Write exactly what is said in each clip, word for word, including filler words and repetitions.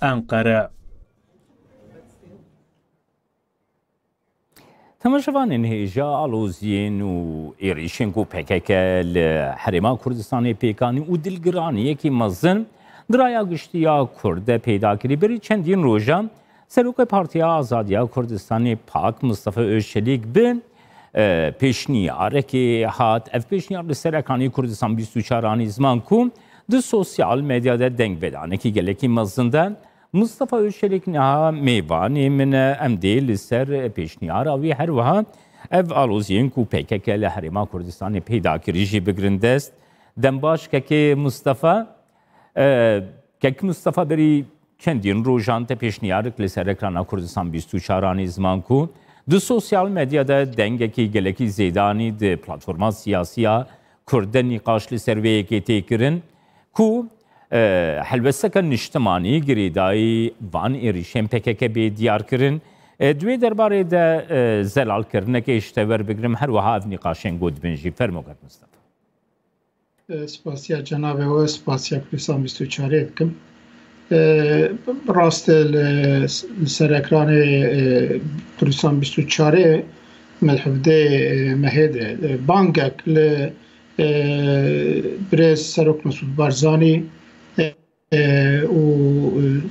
Enqere. Temaşevanên hêja, aloziyên û êrîşên ku P K K li Herêma Kurdistanê pêk anî û dilgiraniyekî mezin di raya giştî ya Kurd de peyda kirî. Berî çendîn rojan Serokê Partiya Azadiya Kurdistanê, pak, Mustafa Öçelik, bi, e, pêşniyarekê hat. Ev pêşniyar li ser ekranê Kurdistan bîst û çar anî ziman ku di sosyal medya de dengvedanekî gelekî mezin de. Mustafa Öçelik niha mêvanê min e. Em dê li ser pêşniyara wî, her wiha ev aloziyên ku P K K li Herêma Kurdistanê peyda kirî jî bigirin dest. Dem baş kekê Mustafa. E, kek Mustafa, berî çendîn rojan te pêşniyarek li ser ekrana Kurdistan bîst û çar anî ziman ku di sosyal medya de dengekî gelekî zêde anî. Di platforma siyasî ya Kurd de nîqaş li ser vê yekê tê kirin ku, e, helwesteke niştimanî girêdayî van êrîşên P K K bê diyar kirin. E, di wê derbarê de, e, zelalkirinekê ji te werbigirim, her wiha ev nîqaşên ku dibin jî. Fermo kek Mustafa. E, spasiya cenabê we, spasiya Kurdistan bîst û çarê dikim. E, rast e, li, li ser ekranê, e, Kurdistan bîst û çarê me hevdê, e, mehê de, e, bangek li, e, birêz Serok Mesûd Barzanî, e, e, û, e,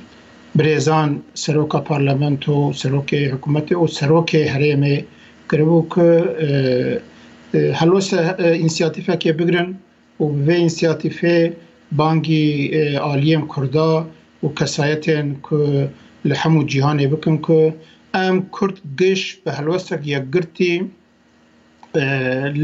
birêzan seroka parlamento, serokê hikûmetê û serokê herêmê kiribû ku, e, e, helweste, e, însiyatîfekê bigirin û bi vê însiyatîfê bangî, e, aliyên Kurda û kesayetên ku li hemû cîhanê bikin ku em Kurd giş bi helwestek yekgirtî, e,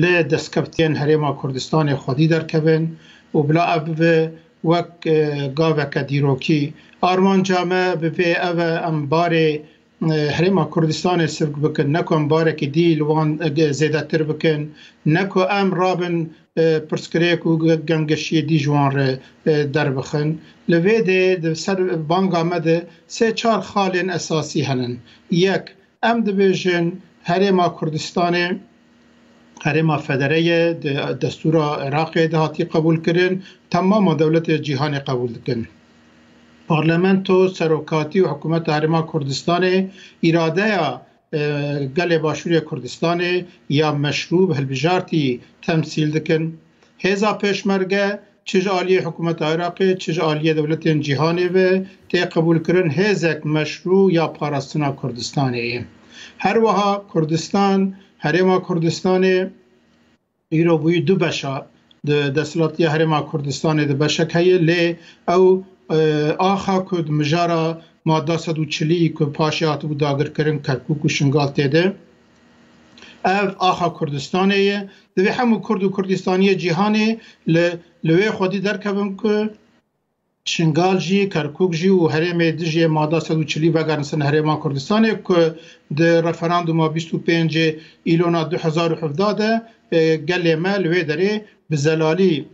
li destkeftiyên Herêma Kurdistanê xwedî derkevin û bila ev bibe wek, e, gaveke dîrokî. Armanca me bi vê ev e, em barê, e, Herêma Kurdistanê sivik bikin, ne ku em barekî dî li wan, e, zêdetir bikin, ne ku em rabin, e, pirsgirêk û ge-, gengeşiyê dî ji wan re, e, derbixin. Li vê dê di ser banga me de sê çar xalên esasî henin. Yek, em dibêjin Herêma Kurdistanê herêma federe ye, di destûra Iraqê de hatî qebûlkirin, temama dewletê cîhanê qebûl dikin. Parlamento, serokatî û hikûmeta Herêma Kurdistanê îradeya, e, gelê Başûrê Kurdistanê ya meşrû bi hilbijartî temsîl dikin. Hêza pêşmerge çi ji aliyê hikûmeta Iraqê, çi ji aliyê dewletên cîhanê ve tê qebûlkirin, hêzek meşrû ya parastina Kurdistanê ye. Her wiha Kurdistan, Herêma Kurdistanê îro bûyî du beşa di desthilatiya Herêma Kurdistanê de beşek heye, lê ew, e, axa ku di mijara madda sed û çilî ku paşê hatibû dagirkirin Kerkûk û Şingal tê de, ev axa Kurdistanê ye. Divê hemû Kurd û Kurdistaniyê cîhanê li, li wê xwedî derkevin ku Şingal jî, Kerkûk jî û herêmê dijî mada sed û çilî vegerin ser herêma Kurdistanê ku di referanduma bîst û pêncê Îlona du hezar û hevdeh de, e, gelê me li wê derê bi zelalî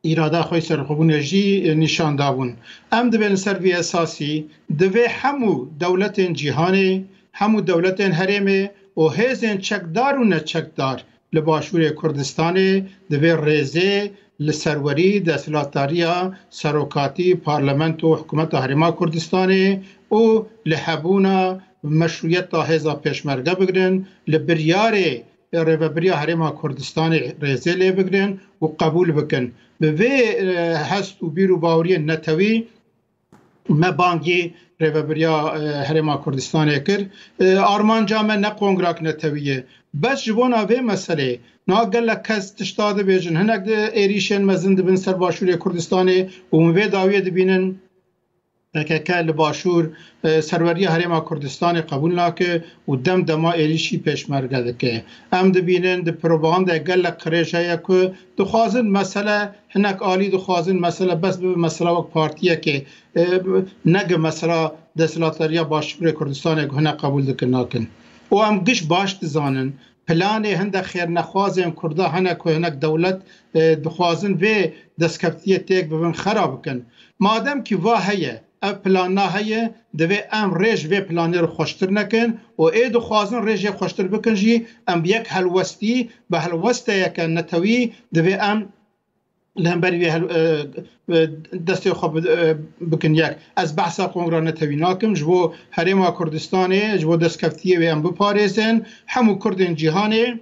îrada xwe yî serxwebûnê jî, e, nîşan dabûn. Em divên li ser vî esasî divê hemû dewletên cîhanê, hemû dewletên herêmê û hêzên çekdar û neçekdar li Başûrê Kurdistanê divê rêzê li serwerî, desthilatdariya, serokatî, parlamento û hikûmeta Herêma Kurdistanê û li hebûna meşrûyeta hêza pêşmerge bigrin, li biryarê rêvebiriya Herêma Kurdistanê rêzê lê bigrin û qebûl bikin. Bi vê, e, hest û bîr û baweriyên netewî me bangî rêvebiriya, e, Herêma Kurdistanê kir. E, armanca me ne kongrak netewî ye. Bes ji bona vê meselê, niha gelek kes tişta dibêjin, hinek di êrîşên mezin dibin ser Başûrê Kurdistanê û hûn vê dawiyê dibînin, P K K li Başûr, e, serweriya Herêma Kurdistanê qebûl nake û dem dema êrîşî pêşmerge dike. Em dibînin di propagandaya gelek qirêj heye ku dixwazin mesele hinek alî, dixwazin mesele bes bibe mesela wek partiyekê, e, neke mesela desthilatdariya Başûrê Kurdistanê ku hinek qebûl dikin nakin. Û em giş baş dizanin, planê hindek xêrnexwazên Kurda hene ku hinek dewlet, e, dixwazin vê destkeftiyê têk bibin, xera bikin. Madem kî va heye, ev plana heye, divê em rê ji vê planê re xweştir nekin û ê dixwazin rê jê xweştir bikin jî, em bi yek helwestî, bi helwesteyeke netewî divê em li hemberî vê hel-, e, e, destê xwe bi-, e, bikin yek. Ez behsa kongra netewî nakim. Ji bo Herêma Kurdistanê, ji bo destkeftiyê wê em biparêzin. Hemû Kurdên cîhanê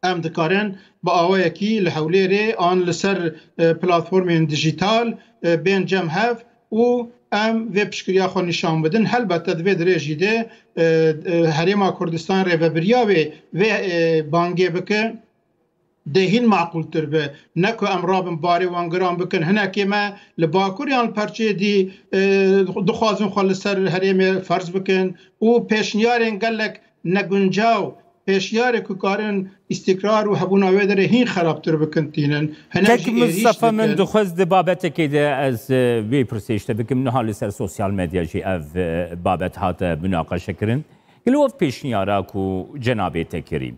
em dikarin bi awayekî li Hewlêrê an li ser, e, platformên dijîtal, e, bên cem hev û em vê piştgiriya xwe nîşan bidin. Helbette di vê dirêjî de, e, e, Herêma Kurdistan rêvebiriya wê, vê, e, bangê bike. Dê hîn maqûltir be. Ne ku em rabin barê wan giran bikin. Hinekê me li Bakur yan li perçeyê dî, e, dixwazin xwe li ser herêmê ferz bikin û pêşniyarên gelek neguncaw, pêşniyarê ku karin îstikrar û hebûna wê derê hîn xerabtir bikin tînin. Hinek Kek jî êrîş Mistefa, min dikin. Dixwest di babetekê de ez, e, vê pirsê ji te bikim. Niha li ser sosyal medya jî ev, e, babet hate munaqeşe kirin. Gelo ev pêşniyara ku cenabê te kirî,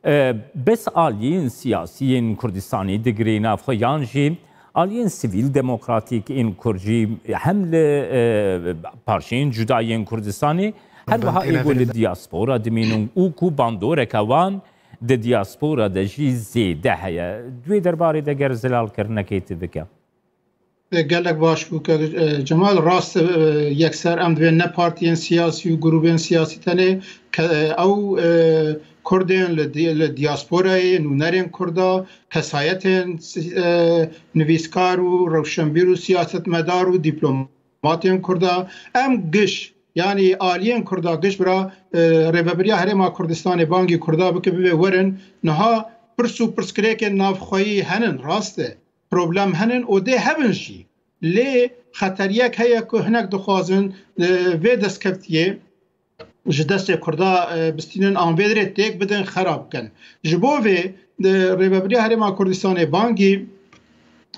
e, bes aliyên siyasî yên Kurdistanê digirê nav xwe yan jî aliyên sivîl demokratîk ên Kurd jî hem li, e, parçeyên cuda yên Kurdistanê, her wiha ê ku li diaspora dimînin û ku bandoreke wan di diaspora de jî zêde heye. Di wê derbarê de ger zilalkirinekê tu bike. Gelek baş bû ke, e, Cemal, rast, e, yekser em divê ne partiyên siyasî û grûbên siyasî tenê ke, e, ew, e, Kurdên li di-, li diasporayê, nûnerên Kurda, kesayetên si-, e, nivîskar û rewşenbîr û siyasetmedar û dîplomatên Kurda, em giş, yanî aliyên Kurda giş bira, e, Rêvebiriya Herêma Kurdistanê bangî Kurda bike, bibê werin, niha pirs û pirsgirêkên navxweyî henin, rast e. Problem henin û dê hebin jî. Lê xeteriyek heye ku hinek dixwazin, e, vê destkeftiyê ji destê Kurda, e, bistînin an vê dirê têk bidin, xerab bikin. Ji bo vê, e, Rêvebiriya Herêma Kurdistanê bangî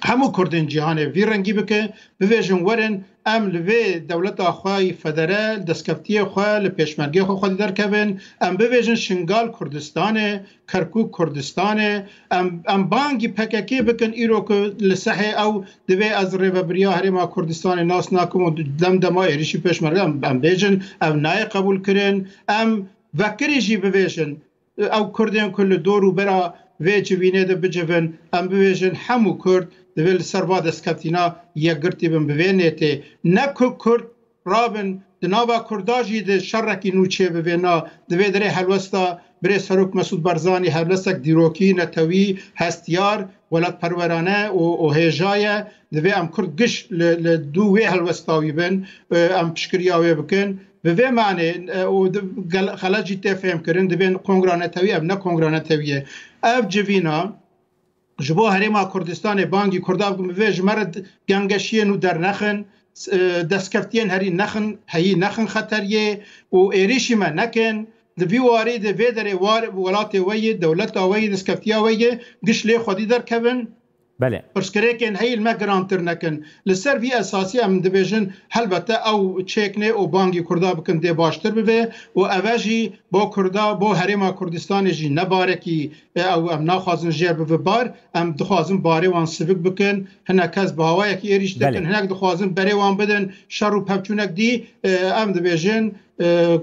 hemû Kurdên cîhanê vî rengî bike, bibêjin werin, em li vê dewleta xwe yî federe, li destkeftiyê xwe, li pêşmergê xwe xwedî derkevin, em bibêjin Şingal Kurdistan e, Kerkûk Kurdistan e, em, em bangî P K K bikin, îro ku li Sehê ew divê, ez rêvebiriya Herêma Kurdistanê nas nakim û dem dema êrîşî pêşmerge em, em bêjin, ev nayê qebûlkirin, em vekirî jî bibêjin, ew Kurdên ku li dor û bera vê civînê de bicivin, em bibêjin hemû Kurd divê li ser va destkeftîna yekgirtî bin bi vê nêtê. Ne ku Kurd rabin di nava Kurda jî di şerekî nû çêbibe, na, divê dirê helwesta birê Serok Mesûd Barzanî helwestek dîrokî, netewî, hestiyar, welatperwerane û, û hêja ye. Divê em Kurd giş li, li dû wê helwesta wî bin, e, em piştgiriya wê bikin. Bi vê manê, e, û di, gel-, xelet jî tê fêhmkirin, divê kongra netewî, ev ne kongra netewî ye. Ev civîna ji bo Herêma Kurdistanê bangî Kurda bikin, bivê ji me re d-, gengeşiyên nû dernexin, s-, e, destkeftiyên herî nexin, heyî nexin xeteriyê û êrîşî me nekin. Di vî warî de vê derê war welatê we yê, dewleta we yê, destkeftiya we yê, giş lê xwedî derkevin. Belê. Pirsgirêkên heyî li me girantir nekin. Li ser vî esasî em dibêjin, helbete ew çêk nê û bangî Kurda bikin dê baştir bibe û eve jî bo Kurda, bo Herêma Kurdistanê jî ne barekî, e, ew em naxwazin jê bibe bar, em dixwazin barê wan sivik bikin. Hinek kes bi hawayekî êrîş dikin, Belê. Hinek dixwazin berê wan bidin şer û pevçûnek dî, e, em dibêjin, e,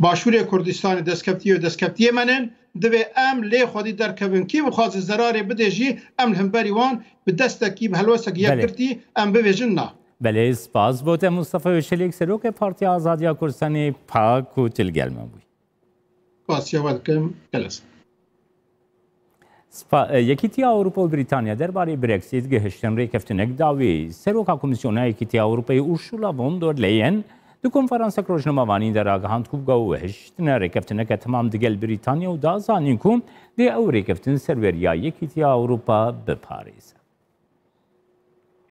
Başûrê Kurdistanê destkeftiyê û destkeftiyê me nin. Divê em lê xwedî derkevin. Kî bixwaze zerarê bidê jî, em li hemberî wan bi destekî, bi helwestekî Belê. Yekgirtî em bibêjin na. Belê, spas bo te Mustafa Öçelîk, Serokê Partiya Azadiya Kurdistanê, pak û tu li gel me bûyî. Spasiya we dikim, gelek spas. Spa-, e, Yekîtiya Ewropa û Brîtanya derbarê Brexit gihiştin rêkeftinek dawî. Seroka Komîsyona Yekîtiya Ewropayê Ursula von der Leyen di konferansek rojnamevanî de ragihand ku bi gehiştine rêkeftineke temam digel Brîtanya û da zanîn ku dê ew rêkeftin serweriya Yekîtiya Ewropa biparêze.